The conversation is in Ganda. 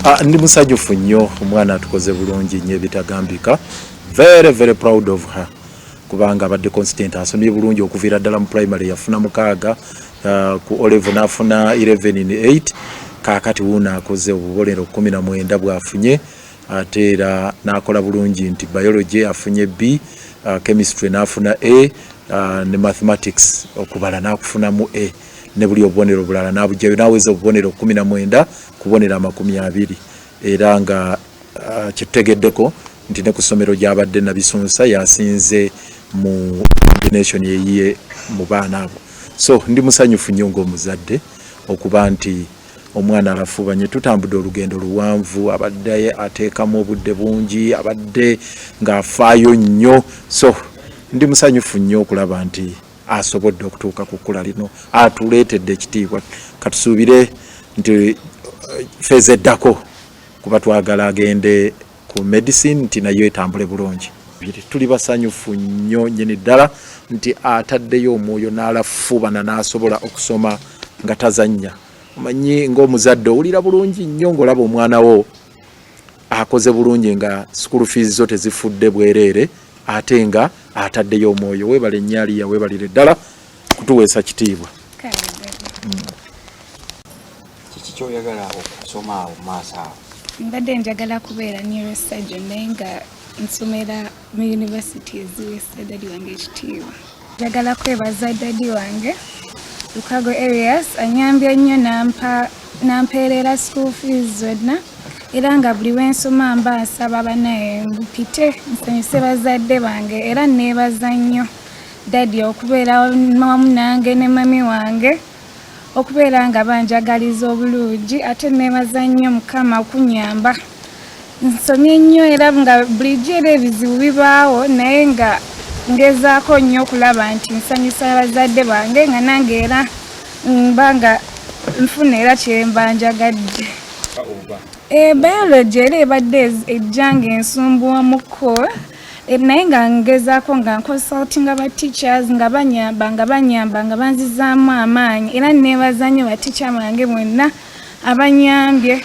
Ah, ndi musanyufu nnyo, omwana atukoze bulungi nnyo ebitagambika. Very, very proud of her, kubanga abadde constant, asomye bulungi okuviira ddala mu primary, yafuna 6, ku O level n'afuna 11 in 8. Kaakati wuuno akoze obubonero 19 bwafunye, ate era n'akola bulungi nti biology afunye B, chemistry n'afuna A, ne mathematics, okubala, n'akufunamu A, ne buli obubonero bulala n'abugjayo n'aweza obubonero 19 kubonera 20. Era nga kyetutegeddeko nti ne ku ssomero gy'abadde Nabisunsa yasinze mu combination eyiye mu baana abo. So ndi musanyufu nnyo ng'omuzadde okuba nti omwana alafubanye. Tutambudde olugendo luwanvu, abadde ateekamu obudde bungi, abadde ng'afaayo nnyo. So ndi musanyufu nnyo okulaba nti asobodde okutuuka ku kkula lino, atuleetedde ekitiibwa. Katusuubire nti phase eddako, kuba twagala agende ku medicine, nti nayo etambule bulungi. Tuli basanyufu nnyo nnyini ddala nti ataddeyo omwoyo n'alafubana n'asobola okusoma nga tazannya. Omanyi, ng'omuzadde owulira bulungi nnyo ng'olaba omwana wo akoze bulungi, nga school fees zo tezifudde bwereere, ate nga ataddeyo omwoyo. Weebale nnyo Aliya, weebalire ddala kutuweesa kitiibwa. Kiki kyoyagala okusoma awo mu maaso awo? Mbadde njagala kubeera neurosurgeon, naye nga nsomera mu university eziweesa daddy wange ekitiibwa. Njagala kwebaza daddy wange Lukago Erias, anyambye nnyo nampeerera school fees zonna, era nga buli lwensoma mba nsaba banaye mpite nsanyuse bazadde bange. Era neebaza nnyo daddy okubeera wamu nange ne mummy wange, okubeera nga banjagaliza obulungi. Ate neebaza nnyo Mukama okunyamba nsomye nnyo, era nga bulijjo era ebizibu bibaawo, naye nga ngezaako nnyo okulaba nti nsanyusa bazadde bange, nga nange era mba nga nfuna era kyemba njagadde. Biology era ebadde ejja nga ensumbuwamuko, naye nga ngezaako nga nconsultinga ba teachers, nga banyamba nga banzizaamu amaanyi. Era neebaza nnyo ba teacher bange bonna abanyambye.